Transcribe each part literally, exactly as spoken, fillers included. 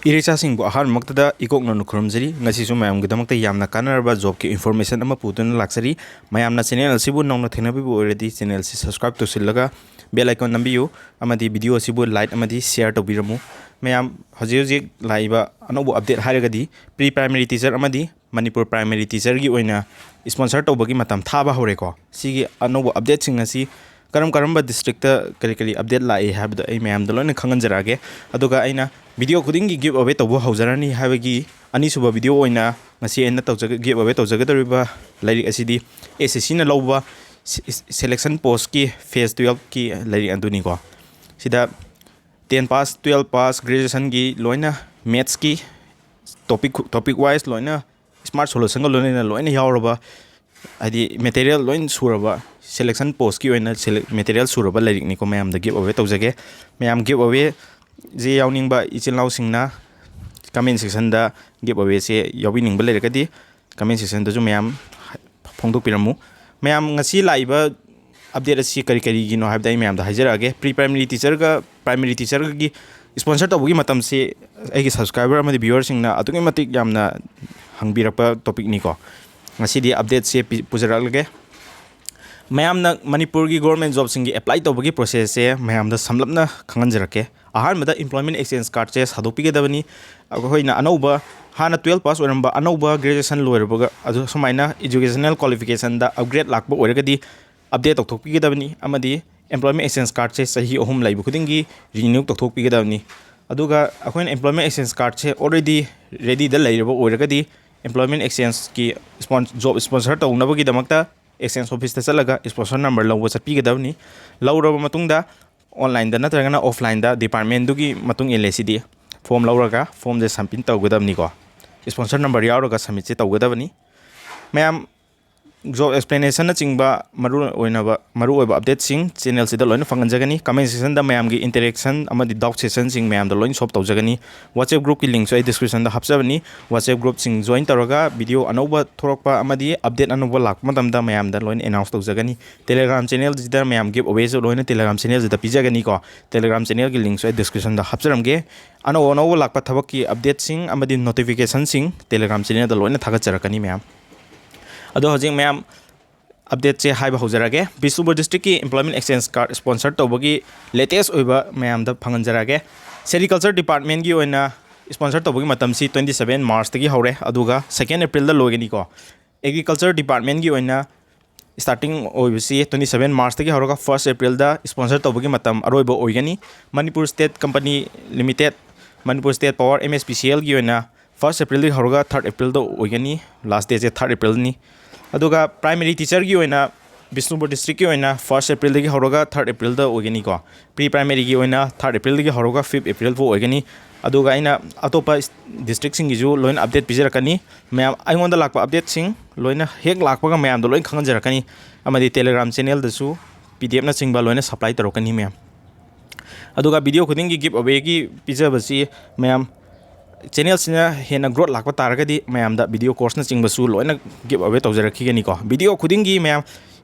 ꯏꯔꯩꯆꯥꯁꯤꯡꯕꯨ ꯑꯍꯥꯟꯕꯃꯛꯇꯗ ꯏꯀꯣꯛꯅꯅ ꯈꯨꯔꯨꯝꯖꯔꯤ꯫ ꯉꯁꯤꯁꯨ ꯃꯌꯥꯝꯒꯤꯗꯃꯛꯇ ꯌꯥꯝꯅ ꯀꯥꯟꯅꯔꯕ ꯖꯣꯕꯀꯤ ꯏꯟꯐꯣꯔꯃꯦꯁꯟ ꯑꯃ ꯄꯨꯗꯨꯅ ꯂꯥꯛꯆꯔꯤ꯫ ꯃꯌꯥꯝꯅ ꯆꯦꯅꯦꯜ ꯑꯁꯤꯕꯨ ꯅꯧꯅ ꯊꯦꯡꯅꯕꯤꯕ ꯑꯣꯏꯔꯗꯤ ꯆꯦꯅꯦꯜ ꯑꯁꯤ ꯁꯕꯁꯀ꯭ꯔꯥꯏꯕ ꯇꯧꯁꯤꯜꯂꯒ ꯕꯦꯜ ꯑꯥꯏꯀꯣꯟ ꯅꯝꯕꯤꯌꯨ ꯑꯃꯗꯤ ꯚꯤꯗꯤꯑꯣ ꯑꯁꯤꯕꯨ ꯂꯥꯏꯛ ꯑꯃꯗꯤ ꯁꯤꯌꯥꯔ ꯇꯧꯕꯤꯔꯝꯃꯨ꯫ ꯃꯌꯥꯝ, ꯍꯧꯖꯤꯛ ꯍꯧꯖꯤꯛ ꯂꯥꯛꯏꯕ ꯑꯅꯧꯕ ꯑꯞꯗꯦꯠ ꯍꯥꯏꯔꯒꯗꯤ ꯄ꯭ꯔꯤ ꯄ꯭ꯔꯥꯏꯃꯔꯤ ꯇꯤꯆꯔ ꯑꯃꯗꯤ ꯃꯅꯤꯄꯨꯔ ꯄ꯭ꯔꯥꯏꯃꯔꯤ ꯇꯤꯆꯔꯒꯤ ꯑꯣꯏꯅ ꯏꯁꯄꯣꯟꯁꯔ ꯇꯧꯕꯒꯤ ꯃꯇꯝ ꯊꯥꯕ ꯍꯧꯔꯦꯀꯣ꯫ ꯁꯤꯒꯤ ꯑꯅꯧꯕ ꯑꯞꯗꯦꯠꯁꯤꯡ ꯑꯁꯤ ꯀꯔꯝ ꯀꯔꯝꯕ ꯗꯤꯁꯇ꯭ꯔꯤꯛꯇ ꯀꯔꯤ ꯀꯔꯤ ꯑꯞꯗꯦꯠ ꯂꯥꯛꯏ ꯍꯥꯏꯕꯗꯣ ꯑꯩ ꯃꯌꯥꯝꯗ ꯂꯣꯏꯅ ꯈꯪꯍꯟꯖꯔꯛꯑꯒꯦ꯫ ꯑꯗꯨꯒ ꯑꯩꯅ ꯚꯤꯗꯤꯑꯣ ꯈꯨꯗꯤꯡꯒꯤ ꯒꯤꯐ ꯑꯋꯦ ꯇꯧꯕ ꯍꯧꯖꯔꯅꯤ ꯍꯥꯏꯕꯒꯤ ꯑꯅꯤꯁꯨꯕ ꯚꯤꯗꯤꯑꯣ ꯑꯣꯏꯅ ꯉꯁꯤ ꯑꯩꯅ ꯇꯧꯖꯒ-, ꯒꯤꯐ ꯑꯋꯦ ꯇꯧꯖꯒꯗꯧꯔꯤꯕ ꯂꯥꯏꯔꯤꯛ ꯑꯁꯤꯗꯤ ꯑꯦꯁ ꯑꯦꯁ ꯁꯤꯅ ꯂꯧꯕ ꯁꯦ-, ꯁꯦꯂꯦꯛꯁꯟ ꯄꯣꯁꯀꯤ ꯐꯦꯁ ꯇꯨꯌꯦꯜꯐꯀꯤ ꯂꯥꯏꯔꯤꯛ ꯑꯗꯨꯅꯤꯀꯣ꯫ ꯁꯤꯗ ꯇꯦꯟ ꯄꯥꯁ, ꯇꯨꯌꯦꯜꯐ ꯄꯥꯁ, ꯒ꯭ꯔꯦꯖꯨꯑꯦꯁꯟꯒꯤ ꯂꯣꯏꯅ ꯃꯦꯠꯁꯀꯤ ꯇꯣꯄꯤꯛ, ꯇꯣꯄꯤꯛ ꯋꯥꯏꯁ ꯂꯣꯏꯅ ꯁ꯭ꯃꯥꯔꯠ ꯁꯣꯂꯨꯁꯟꯒ ꯂꯣꯏꯅꯅ ꯂꯣꯏꯅ ꯌꯥꯎꯔꯕ, ꯍꯥꯏꯗꯤ ꯃꯦꯇꯦꯔꯤꯌꯦꯜ ꯂꯣꯏꯅ ꯁꯨꯔꯕ, ꯁꯦꯂꯦꯛꯁꯟ ꯄꯣꯁꯀꯤ ꯑꯣꯏꯅ ꯁꯦꯂꯦꯛ-, ꯃꯦꯇꯦꯔꯤꯌꯦꯜ ꯁꯨꯔꯕ ꯂꯥꯏꯔꯤꯛꯅꯤꯀꯣ ꯃꯌꯥꯝꯗ ꯒꯤꯐ ꯑꯋꯦ ꯇꯧꯖꯒꯦ꯫ ꯃꯌꯥꯝ ꯒꯤꯐ ꯑꯋꯦꯁꯦ ꯌꯥꯎꯅꯤꯡꯕ ꯏꯆꯤꯜ ꯏꯅꯥꯎꯁꯤꯡꯅ ꯀꯃꯦꯟ ꯁꯦꯛꯁꯟꯗ ꯒꯤꯐ ꯑꯋꯦꯁꯦ ꯌꯥꯎꯕꯤꯅꯤꯡꯕ ꯂꯩꯔꯒꯗꯤ ꯀꯃꯦꯟ ꯁꯦꯛꯁꯟꯗꯁꯨ ꯃꯌꯥꯝ ꯐꯣꯡꯗꯣꯛꯄꯤꯔꯝꯃꯨ꯫ ꯃꯌꯥꯝ, ꯉꯁꯤ ꯂꯥꯛꯏꯕ ꯑꯞꯗꯦꯠ ꯑꯁꯤ ꯀꯔꯤ ꯀꯔꯤꯒꯤꯅꯣ ꯍꯥꯏꯕꯗ ꯑꯩ ꯃꯌꯥꯝꯗ ꯍꯥꯏꯖꯔꯛꯑꯒꯦ꯫ ꯄ꯭ꯔꯤ ꯄ꯭ꯔꯥꯏꯃꯔꯤ ꯇꯤꯆꯔꯒ ꯄ꯭ꯔꯥꯏꯃꯔꯤ ꯇꯤꯆꯔꯒꯤ ꯏꯁꯄꯣꯟꯁꯔ ꯇꯧꯕꯒꯤ ꯃꯇꯝꯁꯤ ꯑꯩꯒꯤ ꯁꯕꯁꯀ꯭ꯔꯥꯏꯕꯔ ꯑꯃꯗꯤ ꯚ꯭ꯌꯨꯋꯔꯁꯤꯡꯅ ꯑꯗꯨꯛꯀꯤ ꯃꯇꯤꯛ ꯌꯥꯝꯅ ꯍꯪꯕꯤꯔꯛꯄ ꯇꯣꯄꯤꯛꯅꯤꯀꯣ꯫ ꯉꯁꯤꯗꯤ ꯑꯞꯗꯦꯠꯁꯦ ꯄꯤ-, ꯄꯨꯖꯔꯛꯂꯒꯦ꯫ ꯃꯌꯥꯝꯅ ꯃꯅꯤꯄꯨꯔꯒꯤ ꯒꯣꯔꯃꯦꯟ ꯖꯣꯕꯁꯤꯡꯒꯤ ꯑꯦꯄ꯭ꯂꯥꯏ ꯇꯧꯕꯒꯤ ꯄ꯭ꯔꯣꯁꯦꯁꯁꯦ ꯃꯌꯥꯝꯗ ꯁꯝꯂꯞꯅ ꯈꯪꯍꯟꯖꯔꯛꯀꯦ꯫ ꯑꯍꯥꯟꯕꯗ employment exchange cardꯁꯦ ꯁꯥꯗꯣꯛꯄꯤꯒꯗꯕꯅꯤ꯫ ꯑꯩꯈꯣꯏꯅ ꯑꯅꯧꯕ, ꯍꯥꯟꯅ ꯇꯨꯌꯦꯜꯐ ꯄꯥꯁ ꯑꯣꯏꯔꯝꯕ, ꯑꯅꯧꯕ ꯒ꯭ꯔꯦꯖꯨꯑꯦꯁꯟ ꯂꯣꯏꯔꯕꯒ, ꯑꯗꯨ ꯁꯨꯃꯥꯏꯅ ꯏꯖꯨꯀꯦꯁꯅꯦꯜ ꯀ꯭ꯋꯥꯂꯤꯐꯤꯀꯦꯁꯟꯗ ꯑꯞꯒ꯭ꯔꯦꯗ ꯂꯥꯛꯄ ꯑꯣꯏꯔꯒꯗꯤ ꯑꯞꯗꯦꯠ ꯇꯧꯊꯣꯛꯄꯤꯒꯗꯕꯅꯤ ꯑꯃꯗꯤ employment exchange cardꯁꯦ ꯆꯍꯤ ꯑꯍꯨꯝ ꯂꯩꯕ ꯈꯨꯗꯤꯡꯒꯤ renew ꯇꯧꯊꯣꯛꯄꯤꯒꯗꯕꯅꯤ꯫ ꯑꯗꯨꯒ ꯑꯩꯈꯣꯏꯅ employment exchange cardꯁꯦ already readyꯗ ꯂꯩꯔꯕ ꯑꯣꯏꯔꯒꯗꯤ employment exchangeꯀꯤ ꯏꯁꯄꯣꯟ-, ꯖꯣꯕ ꯏꯁꯄꯣꯟꯁꯔ ꯇꯧꯅꯕꯒꯤꯗꯃꯛꯇ exchange officeꯇ ꯆꯠꯂꯒ ꯏꯁꯄꯣꯟꯁꯔ ꯅꯝꯕꯔ ꯂꯧꯕ ꯆꯠꯄꯤꯒꯗꯕꯅꯤ꯫ ꯂꯧꯔꯕ ꯃꯇꯨꯡꯗ ꯑꯣꯟꯂꯥꯏꯟꯗ ꯅꯠꯇ꯭ꯔꯒꯅ ꯑꯣꯐꯂꯥꯏꯟꯗ ꯗꯤꯄꯥꯔꯠꯃꯦꯟꯗꯨꯒꯤ ꯃꯇꯨꯡ ꯏꯜꯂꯦ ꯁꯤꯗꯤ꯫ ꯐꯣꯝ ꯂꯧꯔꯒ ꯐꯣꯝꯁꯦ ꯁꯕꯃꯤꯠ ꯇꯧꯒꯗꯕꯅꯤꯀꯣ꯫ ꯏꯁꯄꯣꯟꯁꯔ ꯅꯝꯕꯔ ꯌꯥꯎꯔꯒ ꯁꯕꯃꯤꯠꯁꯦ ꯇꯧꯒꯗꯕꯅꯤ꯫ ꯃꯌꯥꯝ, job explanation ꯅꯆꯤꯡꯕ ꯃꯔꯨ ꯑꯣꯏꯅꯕ, ꯃꯔꯨꯑꯣꯏꯕ update ꯁꯤꯡ channel ꯁꯤꯗ ꯂꯣꯏꯅ ꯐꯪꯍꯟꯖꯒꯅꯤ꯫ Comment section ꯗ ꯃꯌꯥꯝꯒꯤ interaction ꯑꯃꯗꯤ doubt session ꯁꯤꯡ ꯃꯌꯥꯝꯗ ꯂꯣꯏꯅ solve ꯇꯧꯖꯒꯅꯤ꯫ WhatsApp group ꯀꯤ link ꯁꯨ ꯑꯩ description ꯗ ꯍꯥꯞꯆꯕꯅꯤ꯫ WhatsApp group ꯁꯤꯡ join ꯇꯧꯔꯒ video ꯑꯅꯧꯕ ꯊꯣꯔꯛꯄ ꯑꯃꯗꯤ update ꯑꯅꯧꯕ ꯂꯥꯛꯄ ꯃꯇꯝꯗ ꯃꯌꯥꯝꯗ ꯂꯣꯏꯅ announce ꯇꯧꯖꯒꯅꯤ꯫ Telegram channel ꯁꯤꯗ ꯃꯌꯥꯝ give away ꯁꯨ ꯂꯣꯏꯅ Telegram channel ꯁꯤꯗ ꯄꯤꯖꯒꯅꯤꯀꯣ꯫ Telegram channel ꯒꯤ link ꯁꯨ ꯑꯩ description ꯗ ꯍꯥꯞꯆꯔꯝꯒꯦ꯫ ꯑꯅꯧ ꯑꯅꯧꯕ ꯂꯥꯛꯄ ꯊꯕꯛꯀꯤ update ꯁꯤꯡ ꯑꯃꯗꯤ notification ꯁꯤꯡ Telegram channel ꯗ ꯂꯣꯏꯅ ꯊꯥꯒꯠꯆꯔꯛꯀꯅꯤ ꯃꯌꯥꯝ꯫ ꯑꯗꯣ ꯍꯧꯖꯤꯛ ꯃꯌꯥꯝ update ꯁꯦ ꯍꯥꯏꯕ ꯍꯧꯖꯔꯒꯦ꯫ ꯕꯤꯁꯅꯨꯄꯨꯔ district ꯀꯤ employment exchange card sponsor ꯇꯧꯕꯒꯤ latest ꯑꯣꯏꯕ ꯃꯌꯥꯝꯗ ꯐꯪꯍꯟꯖꯔꯒꯦ꯫ Sericulture department ꯀꯤ ꯑꯣꯏꯅ sponsor ꯇꯧꯕꯒꯤ ꯃꯇꯝꯁꯤ twenty seven March ꯇꯒꯤ ꯍꯧꯔꯦ, ꯑꯗꯨꯒ second April ꯗ ꯂꯣꯏꯒꯅꯤꯀꯣ꯫ Agriculture department ꯀꯤ ꯑꯣꯏꯅ starting ꯑꯣꯏꯕꯁꯤ twenty seven March ꯇꯒꯤ ꯍꯧꯔꯒ first April ꯗ sponsor ꯇꯧꯕꯒꯤ ꯃꯇꯝ ꯑꯔꯣꯏꯕ ꯑꯣꯏꯒꯅꯤ꯫ Manipur State Company Limited, Manipur State Power, M S P C L ꯒꯤ ꯑꯣꯏꯅ first April ꯗꯒꯤ ꯍꯧꯔꯒ third April ꯗ ꯑꯣꯏꯒꯅꯤ꯫ Last date ꯁꯦ third April ꯅꯤ꯫ ꯑꯗꯨꯒ primary teacher ꯒꯤ ꯑꯣꯏꯅ ꯕꯤꯁꯅꯨꯄꯨꯔ district ꯀꯤ ꯑꯣꯏꯅ first April ꯗꯒꯤ ꯍꯧꯔꯒ third April ꯗ ꯑꯣꯏꯒꯅꯤꯀꯣ꯫ Pre primary ꯒꯤ ꯑꯣꯏꯅ third April ꯗꯒꯤ ꯍꯧꯔꯒ fifth April ꯐꯥꯎ ꯑꯣꯏꯒꯅꯤ꯫ ꯑꯗꯨꯒ ꯑꯩꯅ ꯑꯇꯣꯞꯄ district ꯁꯤꯡꯒꯤꯁꯨ ꯂꯣꯏꯅ update ꯄꯤꯖꯔꯛꯀꯅꯤ꯫ ꯃꯌꯥꯝ ꯑꯩꯉꯣꯟꯗ ꯂꯥꯛꯄ update ꯁꯤꯡ ꯂꯣꯏꯅ ꯍꯦꯛ ꯂꯥꯛꯄꯒ ꯃꯌꯥꯝꯗ ꯂꯣꯏꯅ ꯈꯪꯍꯟꯖꯔꯛꯀꯅꯤ꯫ ꯑꯃꯗꯤ Telegram channel ꯗꯁꯨ P D F ꯅꯆꯤꯡꯕ ꯂꯣꯏꯅ supply ꯇꯧꯔꯛꯀꯅꯤ ꯃꯌꯥꯝ꯫ ꯑꯗꯨꯒ video ꯈꯨꯗꯤꯡꯒꯤ give away ꯒꯤ ꯄꯤꯖꯕꯁꯤ ꯃꯌꯥꯝ channel ꯁꯤꯅ ꯍꯦꯟꯅ growth ꯂꯥꯛꯄ ꯇꯥꯔꯒꯗꯤ ꯃꯌꯥꯝꯗ video course ꯅꯆꯤꯡꯕꯁꯨ ꯂꯣꯏꯅ give away ꯇꯧꯖꯔꯛꯈꯤꯒꯅꯤꯀꯣ꯫ Video ꯈꯨꯗꯤꯡꯒꯤ ꯃꯌꯥꯝ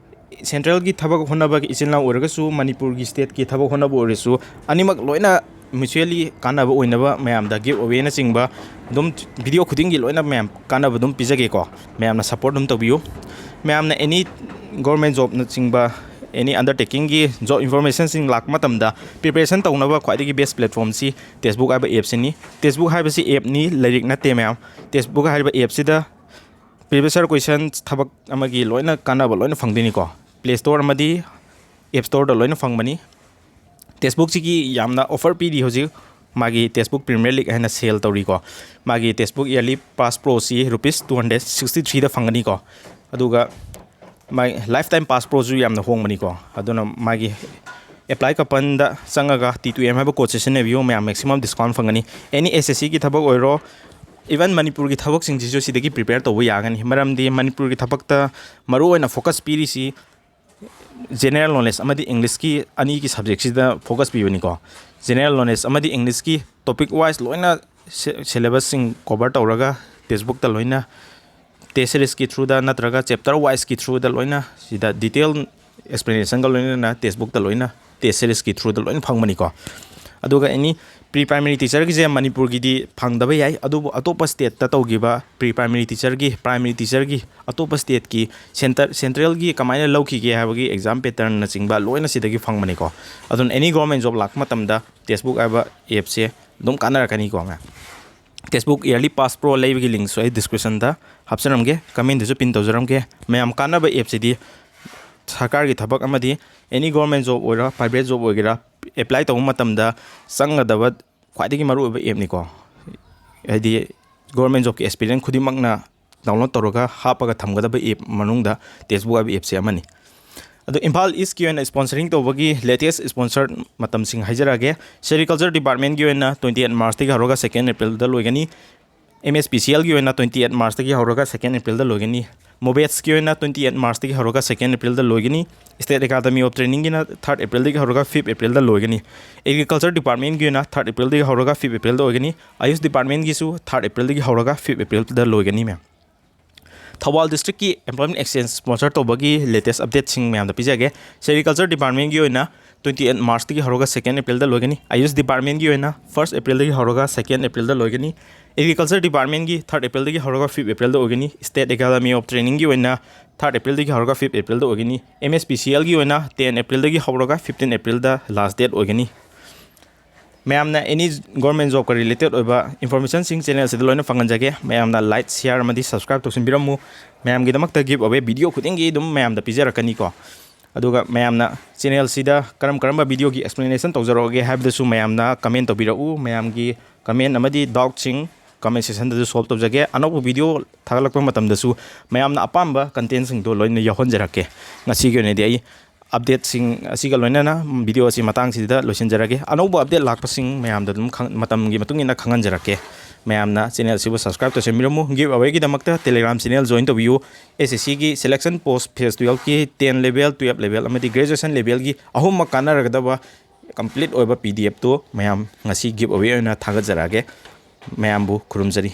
central ꯒꯤ ꯊꯕꯛ ꯍꯣꯠꯅꯕꯒꯤ ꯏꯆꯤꯜ ꯏꯅꯥꯎ ꯑꯣꯏꯔꯒꯁꯨ, ꯃꯅꯤꯄꯨꯔꯒꯤ state ꯀꯤ ꯊꯕꯛ ꯍꯣꯠꯅꯕ ꯑꯣꯏꯔꯁꯨ, ꯑꯅꯤꯃꯛ ꯂꯣꯏꯅ mutually ꯀꯥꯟꯅꯕ ꯑꯣꯏꯅꯕ ꯃꯌꯥꯝꯗ give away ꯅꯆꯤꯡꯕ ꯑꯗꯨꯝ video ꯈꯨꯗꯤꯡꯒꯤ ꯂꯣꯏꯅ ꯃꯌꯥꯝ ꯀꯥꯟꯅꯕ ꯑꯗꯨꯝ ꯄꯤꯖꯒꯦꯀꯣ꯫ ꯃꯌꯥꯝꯅ support ꯑꯗꯨꯝ ꯇꯧꯕꯤꯌꯨ꯫ ꯃꯌꯥꯝꯅ any government job ꯅꯆꯤꯡꯕ, any undertaking ꯒꯤ job information ꯁꯤꯡ ꯂꯥꯛꯄ ꯃꯇꯝꯗ preparation ꯇꯧꯅꯕ ꯈ꯭ꯋꯥꯏꯗꯒꯤ best platform ꯁꯤ Testbook ꯍꯥꯏꯕ app ꯁꯤꯅꯤ꯫ Testbook ꯍꯥꯏꯕꯁꯤ app ꯅꯤ, ꯂꯥꯏꯔꯤꯛ ꯅꯠꯇꯦ ꯃꯌꯥꯝ꯫ Testbook ꯍꯥꯏꯔꯤꯕ app ꯁꯤꯗ previous year question ꯊꯕꯛ ꯑꯃꯒꯤ ꯂꯣꯏꯅ ꯀꯥꯟꯅꯕ ꯂꯣꯏꯅ ꯐꯪꯗꯣꯏꯅꯤꯀꯣ꯫ Play Store ꯑꯃꯗꯤ App Store ꯗ ꯂꯣꯏꯅ ꯐꯪꯕꯅꯤ꯫ Testbook ꯁꯤꯒꯤ ꯌꯥꯝꯅ offer ꯄꯤꯔꯤ ꯍꯧꯖꯤꯛ꯫ ꯃꯥꯒꯤ Testbook Premier League ꯍꯥꯏꯅ sale ꯇꯧꯔꯤꯀꯣ꯫ ꯃꯥꯒꯤ Testbook yearly pass pro ꯁꯤ rupees two hundred sixty three ꯗ ꯐꯪꯒꯅꯤꯀꯣ꯫ ꯑꯗꯨꯒ ꯃꯥꯒꯤ lifetime pass pro ꯁꯨ ꯌꯥꯝꯅ ꯍꯣꯡꯕꯅꯤꯀꯣ꯫ ꯑꯗꯨꯅ ꯃꯥꯒꯤ apply coupon ꯗ ꯆꯪꯉꯒ T two M ꯍꯥꯏꯕ code ꯁꯦ ꯁꯤꯖꯤꯟꯅꯕꯤꯌꯨ, ꯃꯌꯥꯝ maximum discount ꯐꯪꯒꯅꯤ꯫ Any S S C ꯒꯤ ꯊꯕꯛ ꯑꯣꯏꯔꯣ, Even ꯃꯅꯤꯄꯨꯔꯒꯤ ꯊꯕꯛꯁꯤꯡꯁꯤꯁꯨ ꯁꯤꯗꯒꯤ prepare ꯇꯧꯕ ꯌꯥꯒꯅꯤ꯫ ꯃꯔꯝꯗꯤ ꯃꯅꯤꯄꯨꯔꯒꯤ ꯊꯕꯛꯇ ꯃꯔꯨꯑꯣꯏꯅ focus ꯄꯤꯔꯤꯁꯤ general knowledge ꯑꯃꯗꯤ English ꯀꯤ ꯑꯅꯤꯒꯤ subject ꯁꯤꯗ focus ꯄꯤꯕꯅꯤꯀꯣ꯫ General knowledge ꯑꯃꯗꯤ English ꯀꯤ topic wise ꯂꯣꯏꯅ syllabus ꯁꯤꯡ cover ꯇꯧꯔꯒ textbook ꯇ ꯂꯣꯏꯅ test series ꯀꯤ through ꯗ ꯅꯠꯇ꯭ꯔꯒ chapter wise ꯀꯤ through ꯗ ꯂꯣꯏꯅ ꯁꯤꯗ detail explanation ꯒ ꯂꯣꯏꯅꯅ textbook ꯇ ꯂꯣꯏꯅ test series ꯀꯤ through ꯗ ꯂꯣꯏꯅ ꯐꯪꯕꯅꯤꯀꯣ꯫ ꯑꯗꯨꯒ any pre primary teacher ꯒꯤꯁꯦ ꯃꯅꯤꯄꯨꯔꯒꯤꯗꯤ ꯐꯪꯗꯕ ꯌꯥꯏ, ꯑꯗꯨꯕꯨ ꯑꯇꯣꯞꯄ state ꯇ ꯇꯧꯈꯤꯕ pre primary teacher ꯒꯤ, primary teacher ꯒꯤ ꯑꯇꯣꯞꯄ state ꯀꯤ centre, central ꯒꯤ ꯀꯃꯥꯏꯅ ꯂꯧꯈꯤꯒꯦ ꯍꯥꯏꯕꯒꯤ exam pattern ꯅꯆꯤꯡꯕ ꯂꯣꯏꯅ ꯁꯤꯗꯒꯤ ꯐꯪꯕꯅꯤꯀꯣ꯫ ꯑꯗꯨꯅ any government job ꯂꯥꯛꯄ ꯃꯇꯝꯗ textbook ꯍꯥꯏꯕ app ꯁꯦ ꯑꯗꯨꯝ ꯀꯥꯟꯅꯔꯛꯀꯅꯤꯀꯣ ꯃꯌꯥꯝ꯫ Textbook Yearly Pass Pro ꯂꯩꯕꯒꯤ link ꯁꯨ ꯑꯩ description ꯗ ꯍꯥꯞꯆꯔꯝꯒꯦ, comment ꯗꯁꯨ pin ꯇꯧꯖꯔꯝꯒꯦ꯫ ꯃꯌꯥꯝ ꯀꯥꯟꯅꯕ app ꯁꯤꯗꯤ ꯁꯔꯀꯥꯔꯒꯤ ꯊꯕꯛ ꯑꯃꯗꯤ any government job ꯑꯣꯏꯔꯣ, private job ꯑꯣꯏꯒꯦꯔꯥ, apply ꯇꯧꯕ ꯃꯇꯝꯗ ꯆꯪꯒꯗꯕ ꯈ꯭ꯋꯥꯏꯗꯒꯤ ꯃꯔꯨꯑꯣꯏꯕ app ꯅꯤꯀꯣ꯫ ꯍꯥꯏꯗꯤ government job ꯀꯤ experience ꯈꯨꯗꯤꯡꯃꯛꯅ download ꯇꯧꯔꯒ ꯍꯥꯞꯄꯒ ꯊꯝꯒꯗꯕ app ꯃꯅꯨꯡꯗ textbook ꯍꯥꯏꯕ app ꯁꯦ ꯑꯃꯅꯤ꯫ ꯑꯗꯣ ꯏꯝꯐꯥꯜ East ꯀꯤ ꯑꯣꯏꯅ sponsoring ꯇꯧꯕꯒꯤ latest sponsor ꯃꯇꯝꯁꯤꯡ ꯍꯥꯏꯖꯔꯛꯑꯒꯦ꯫ Sericulture Department ꯀꯤ ꯑꯣꯏꯅ twenty eight March ꯇꯒꯤ ꯍꯧꯔꯒ second April ꯗ ꯂꯣꯏꯒꯅꯤ꯫ M S P C L ꯒꯤ ꯑꯣꯏꯅ twenty eight March ꯇꯒꯤ ꯍꯧꯔꯒ second April ꯗ ꯂꯣꯏꯒꯅꯤ꯫ MOBETS ꯀꯤ ꯑꯣꯏꯅ twenty eight March ꯇꯒꯤ ꯍꯧꯔꯒ second April the ꯂꯣꯏꯒꯅꯤ꯫ State Academy of Training ꯒꯤꯅ third April ꯗꯒꯤ ꯍꯧꯔꯒ fifth April ꯗ ꯂꯣꯏꯒꯅꯤ꯫ Agriculture Department ꯒꯤ ꯑꯣꯏꯅ third April ꯗꯒꯤ ꯍꯧꯔꯒ fifth April ꯗ ꯑꯣꯏꯒꯅꯤ꯫ AYUSH Department ꯒꯤꯁꯨ third April ꯗꯒꯤ ꯍꯧꯔꯒ fifth April ꯗ ꯂꯣꯏꯒꯅꯤ ꯃꯌꯥꯝ꯫ ꯊꯧꯕꯥꯜ district ꯀꯤ employment exchange sponsor ꯇꯧꯕꯒꯤ latest update ꯁꯤꯡ ꯃꯌꯥꯝꯗ ꯄꯤꯖꯒꯦ꯫ Sericulture Department ꯒꯤ ꯑꯣꯏꯅ twenty eight March ꯇꯒꯤ ꯍꯧꯔꯒ second April ꯗ ꯂꯣꯏꯒꯅꯤ꯫ AYUSH Department ꯒꯤ ꯑꯣꯏꯅ first April ꯗꯒꯤ ꯍꯧꯔꯒ second April ꯗ ꯂꯣꯏꯒꯅꯤ꯫ Agriculture Department ꯒꯤ third April ꯗꯒꯤ ꯍꯧꯔꯒ fifth April ꯗ ꯑꯣꯏꯒꯅꯤ꯫ State Academy of Training ꯒꯤ ꯑꯣꯏꯅ third April ꯗꯒꯤ ꯍꯧꯔꯒ fifth April ꯗ ꯑꯣꯏꯒꯅꯤ꯫ M S P C L ꯒꯤ ꯑꯣꯏꯅ ten April ꯗꯒꯤ ꯍꯧꯔꯒ fifteen April ꯗ last date ꯑꯣꯏꯒꯅꯤ꯫ ꯃꯌꯥꯝꯅ any government job ꯀ related ꯑꯣꯏꯕ information ꯁꯤꯡ channel ꯁꯤꯗ ꯂꯣꯏꯅ ꯐꯪꯍꯟꯖꯒꯦ꯫ ꯃꯌꯥꯝꯅ like, share ꯑꯃꯗꯤ subscribe ꯇꯧꯁꯤꯟꯕꯤꯔꯝꯃꯨ꯫ ꯃꯌꯥꯝꯒꯤꯗꯃꯛꯇ give away video ꯈꯨꯗꯤꯡꯒꯤ ꯑꯗꯨꯝ ꯃꯌꯥꯝꯗ ꯄꯤꯖꯔꯛꯀꯅꯤꯀꯣ꯫ ꯑꯗꯨꯒ ꯃꯌꯥꯝꯅ channel ꯁꯤꯗ ꯀꯔꯝ ꯀꯔꯝꯕ video ꯒꯤ explanation ꯇꯧꯖꯔꯛꯑꯣꯒꯦ ꯍꯥꯏꯕꯗꯁꯨ ꯃꯌꯥꯝꯅ comment ꯇꯧꯕꯤꯔꯛꯎ꯫ ꯃꯌꯥꯝꯒꯤ comment ꯑꯃꯗꯤ doubt ꯁꯤꯡ comment section ꯗꯁꯨ solve ꯇꯧꯖꯒꯦ꯫ ꯑꯅꯧꯕ video ꯊꯥꯒꯠꯂꯛꯄ ꯃꯇꯝꯗꯁꯨ ꯃꯌꯥꯝꯅ ꯑꯄꯥꯝꯕ content ꯁꯤꯡꯗꯣ ꯂꯣꯏꯅ ꯌꯥꯎꯍꯟꯖꯔꯛꯀꯦ꯫ ꯉꯁꯤꯒꯤ ꯑꯣꯏꯅꯗꯤ ꯑꯩ update ꯁꯤꯡ ꯑꯁꯤꯒ ꯂꯣꯏꯅꯅ video ꯑꯁꯤ ꯃꯇꯥꯡꯁꯤꯗ ꯂꯣꯏꯁꯤꯟꯖꯔꯒꯦ꯫ ꯑꯅꯧꯕ update ꯂꯥꯛꯄꯁꯤꯡ ꯃꯌꯥꯝꯗ ꯑꯗꯨꯝ ꯈꯪ-, ꯃꯇꯝꯒꯤ ꯃꯇꯨꯡ ꯏꯟꯅ ꯈꯪꯍꯟꯖꯔꯛꯀꯦ꯫ ꯃꯌꯥꯝꯅ ꯆꯦꯅꯦꯜꯁꯤꯕꯨ ꯁꯕꯁꯀ꯭ꯔꯥꯏꯕ ꯇꯧꯁꯟꯕꯤꯔꯝꯃꯨ꯫ ꯒꯤꯐ ꯑꯋꯦꯒꯤꯗꯃꯛꯇ ꯇꯦꯂꯦꯒ꯭ꯔꯥꯝ ꯆꯦꯅꯦꯜ ꯖꯣꯏꯟ ꯇꯧꯕꯤꯌꯨ꯫ ꯑꯦꯁ ꯑꯦꯁ ꯁꯤꯒꯤ ꯁꯦꯂꯦꯛꯁꯟ ꯄꯣꯁ ꯐꯦꯁ ꯇꯨꯌꯦꯜꯐꯀꯤ, ꯇꯦꯟ ꯂꯦꯚꯦꯜ, ꯇꯨꯌꯦꯜꯐ ꯂꯦꯚꯦꯜ ꯑꯃꯗꯤ ꯒ꯭ꯔꯦꯖꯨꯑꯦꯁꯟ ꯂꯦꯚꯦꯜꯒꯤ ꯑꯍꯨꯝꯃꯛ ꯀꯥꯟꯅꯔꯒꯗꯕ ꯀꯝꯄ꯭ꯂꯤꯠ ꯑꯣꯏꯕ ꯄꯤ ꯗꯤ ꯑꯦꯐꯇꯨ ꯃꯌꯥꯝ ꯉꯁꯤ ꯒꯤꯐ ꯑꯋꯦ ꯑꯣꯏꯅ ꯊꯥꯒꯠꯆꯔꯛꯑꯒꯦ꯫ ꯃꯌꯥꯝꯕꯨ ꯈꯨꯔꯨꯝꯖꯔꯤ꯫